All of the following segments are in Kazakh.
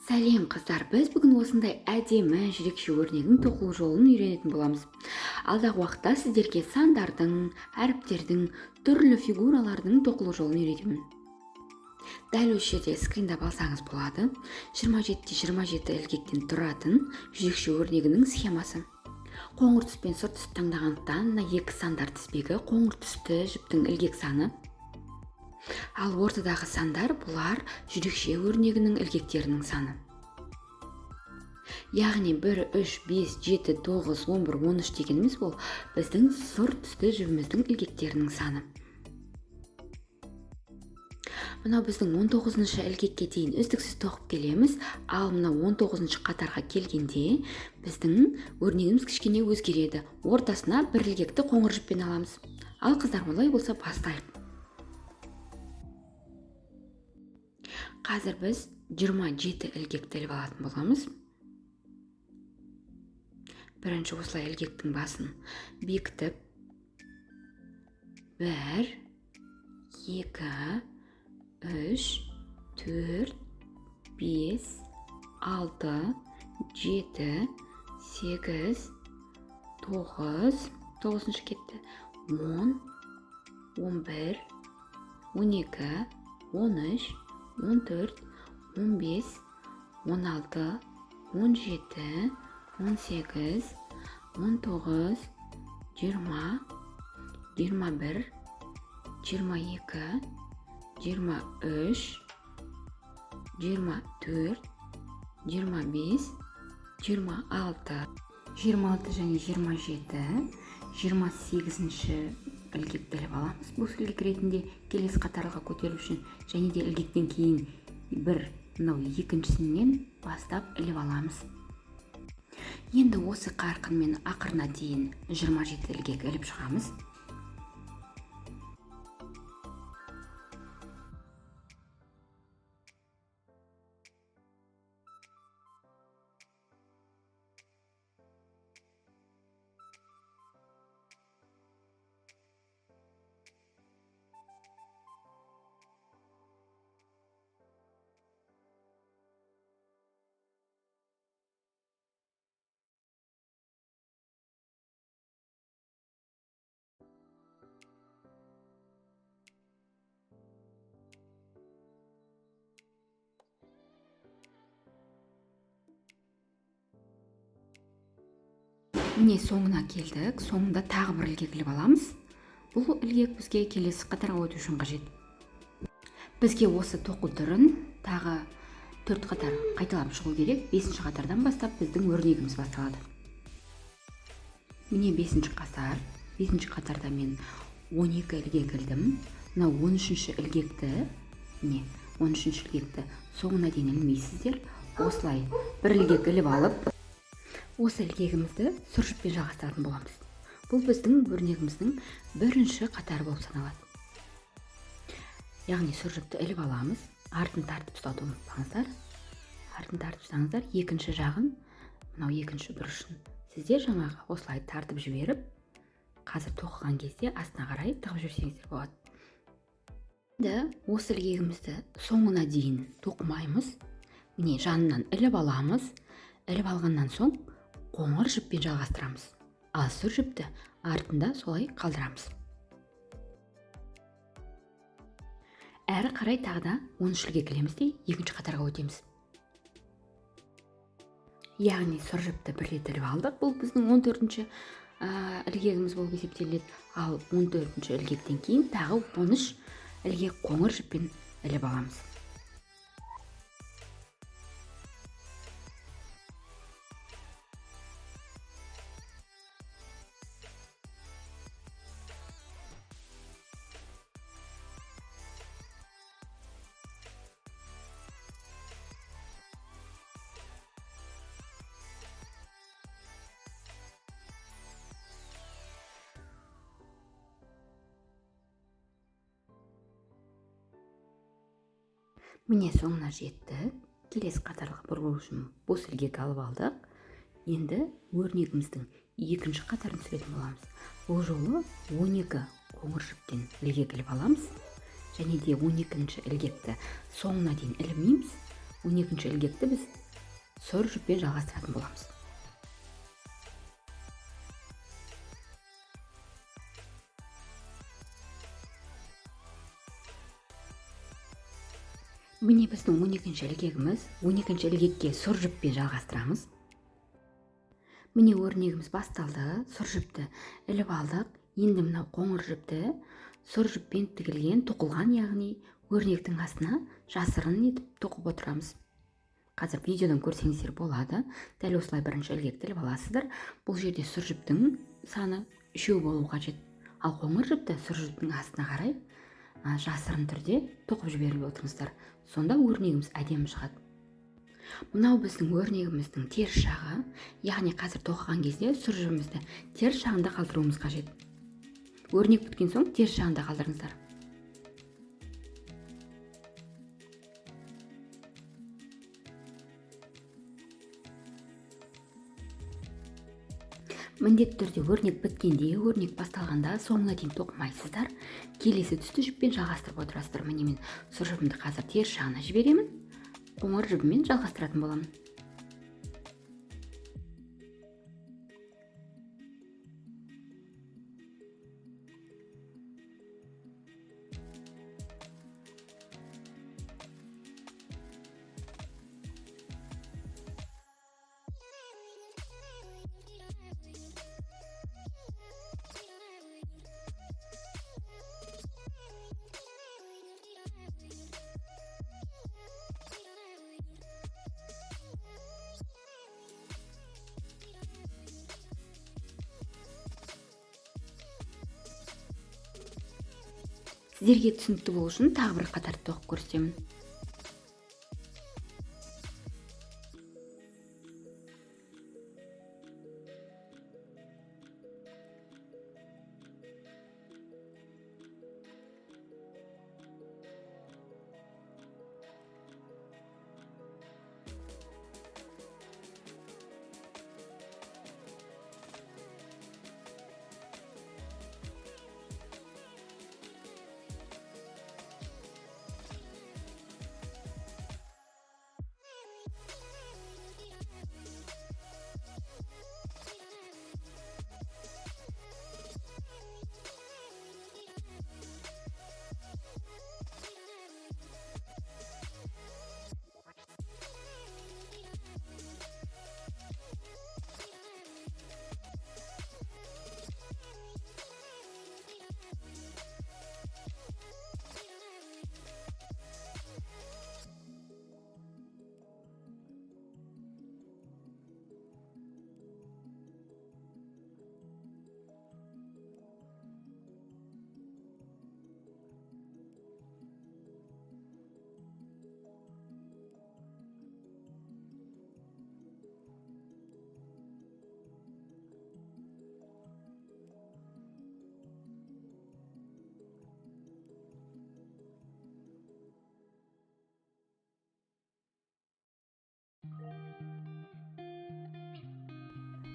Сәлем, қыздар! Біз бүгін осындай әдемі жүрекше өрнегін тоқу жолын үйренетін боламыз. Алдағы уақытта сіздерге сандардың, әріптердің, түрлі фигуралардың тоқылу жолын үйретемін. Дәл осы жерде скриндап алсаңыз болады. 27-27 ілгектен тұратын жүрекше өрнегінің схемасы. Қоңыр түс пен сұр түсті таңдағандықтан мына екі сандар тізбегі қоңыр түсті жіптің ілгек саны. Ал ортадағы сандар бұлар жүрекше өрнегінің ілгектерінің саны. Яғни 1, 3, 5, 7, 9, 11, 13 дегеніміз бұл біздің сұр түсті жібіміздің ілгектерінің саны. Мынау біздің 19-шы ілгекке дейін үздіксіз тоқып келеміз, ал мынау 19-шы қатарға келгенде біздің өрнегіміз кішкене өзгереді. Ортасына бір ілгекті қоңыр жіппен аламыз. Ал қыздар, олай болса бастайық. Қазір біз 27 ілгекті іліп алатын боламыз. Бірінші осылай ілгектің басын бекітіп, 1, 2, 3, 4, 5, 6, 7, 8, 9, тоғызыншы кетті, 10, 11, 12, 13, 14, 15, 16, 17, 18, 19, 20, 21, 22, 23, 24, 25, 26, 26 және 27, 28-ші ілгекті іліп аламыз. Бұл ілгек ретінде келесі қатарға көтеру үшін және де ілгектен кейін бір мынау екіншісінен бастап іліп аламыз. Енді осы қарқынмен ақырына дейін 27 ілгек іліп шығамыз. Міне соңына келдік. Соңында тағы бір ілгек іліп аламыз. Бұл ілгек бізге келесі қатарға өту үшін қажет. Бізге осы тоқу түрін тағы 4 қатар қайталап шығу керек. 5-ші қатардан бастап біздің өрнегіміз басталады. Міне 5-ші қатар. 5-ші қатарда мен 12 ілгек ілдім. Мына 13-ші ілгекті, міне 13-ші ілгекті соңына дейін ілмейсіздер. Осылай бір ілгек іліп алып, осы ілгегімізді сұр жіппен жалғастыратын боламыз. Бұл біздің өрнегіміздің бірінші қатары болып саналады. Яғни сұр жіпті іліп аламыз, артын тартып ұстауды ұмытпаңыздар. Артын тартып ұстаңыздар, екінші жағын, мынау екінші бұрышын сіздер жаңағы осылай тартып жіберіп, қазір тоқыған кезде астына қарай тығып жіберсеңіздер болады. Енді осы ілгегімізді соңына дейін тоқымаймыз. Міне жанынан іліп аламыз. Іліп алғаннан соң қоңыр жіппен жалғастырамыз. Ал сұр жіпті артында солай қалдырамыз. Әрі қарай тағы да 13 ілгек ілеміз де екінші қатарға өтеміз. Яғни сұр жіпті бір рет іліп алдық. Бұл біздің 14-ші ілгегіміз болып есептеледі. Ал 14-ші ілгектен кейін тағы 13 ілгек қоңыр жіппен іліп аламыз. Міне соңына жеттік. Келесі қатарға бұрылу үшін бос ілгек алып алдық. Енді өрнегіміздің екінші қатарын түсіретін боламыз. Бұл жолы 12 қоңыр жіптен ілгек іліп аламыз. Және де 12-ші ілгекті соңына дейін ілмейміз. 12-ші ілгекті біз сұр жіппен жалғастыратын боламыз. Міне біздің 12-ші ілгегіміз. 12-ші ілгекке сұр жіппен жалғастырамыз. Міне өрнегіміз басталды. Сұр жіпті іліп алдық. Енді мынау қоңыр жіпті сұр жіппен тігілген, тоқылған, яғни өрнектің астына жасырын етіп тоқып отырамыз. Қазір видеодан көрсеңіздер болады. Дәл осылай бірінші ілгекті іліп аласыздар. Бұл жерде сұр жіптің саны 3 болу қажет. Ал қоңыр жіпті сұр жіптің астына қарай жасырын түрде тоқып жіберіп отырыңыздар. Сонда өрнегіміз әдемі шығады. Мынау біздің өрнегіміздің теріс жағы, яғни қазір тоқыған кезде сұр жібімізді теріс жағында қалдыруымыз қажет. Өрнек біткен соң теріс жағында қалдырыңыздар. Міндетті түрде өрнек біткенде, өрнек басталғанда соңына дейін тоқымайсыздар. Келесі түсті жіппен жалғастырып отырасыздар. Міне мен сұр жібімді қазір теріс жағына жіберемін. Қоңыр жібімен жалғастыратын боламын. Сіздерге түсінікті болу үшін тағы бір қатар тоқып көрсетемін.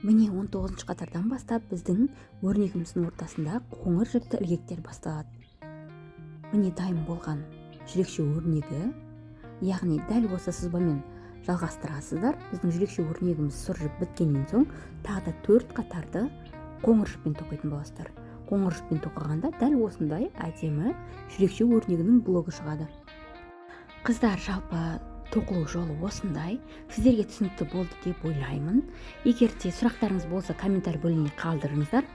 Міне 19-шы қатардан бастап біздің өрнегіміздің ортасында қоңыр жіпті ілгектер басталады. Міне дайын болған жүрекше өрнегі, яғни дәл осы сызбамен жалғастырасыздар. Біздің жүрекше өрнегіміз сұр жіп біткеннен соң тағы да 4 қатарды қоңыр жіппен тоқитын боласыздар. Қоңыр жіппен тоқығанда дәл осындай әдемі жүрекше өрнегінің блогы шығады. Қыздар, жалпы тоқылу жолы осындай. Сіздерге түсінікті болды деп ойлаймын. Егер де сұрақтарыңыз болса, комментарий бөліміне қалдырыңыздар.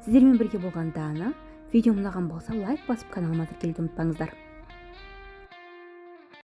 Сіздермен бірге болған Дана. Видеом ұнаған болса, лайк басып каналыма тіркелуді ұмытпаңыздар.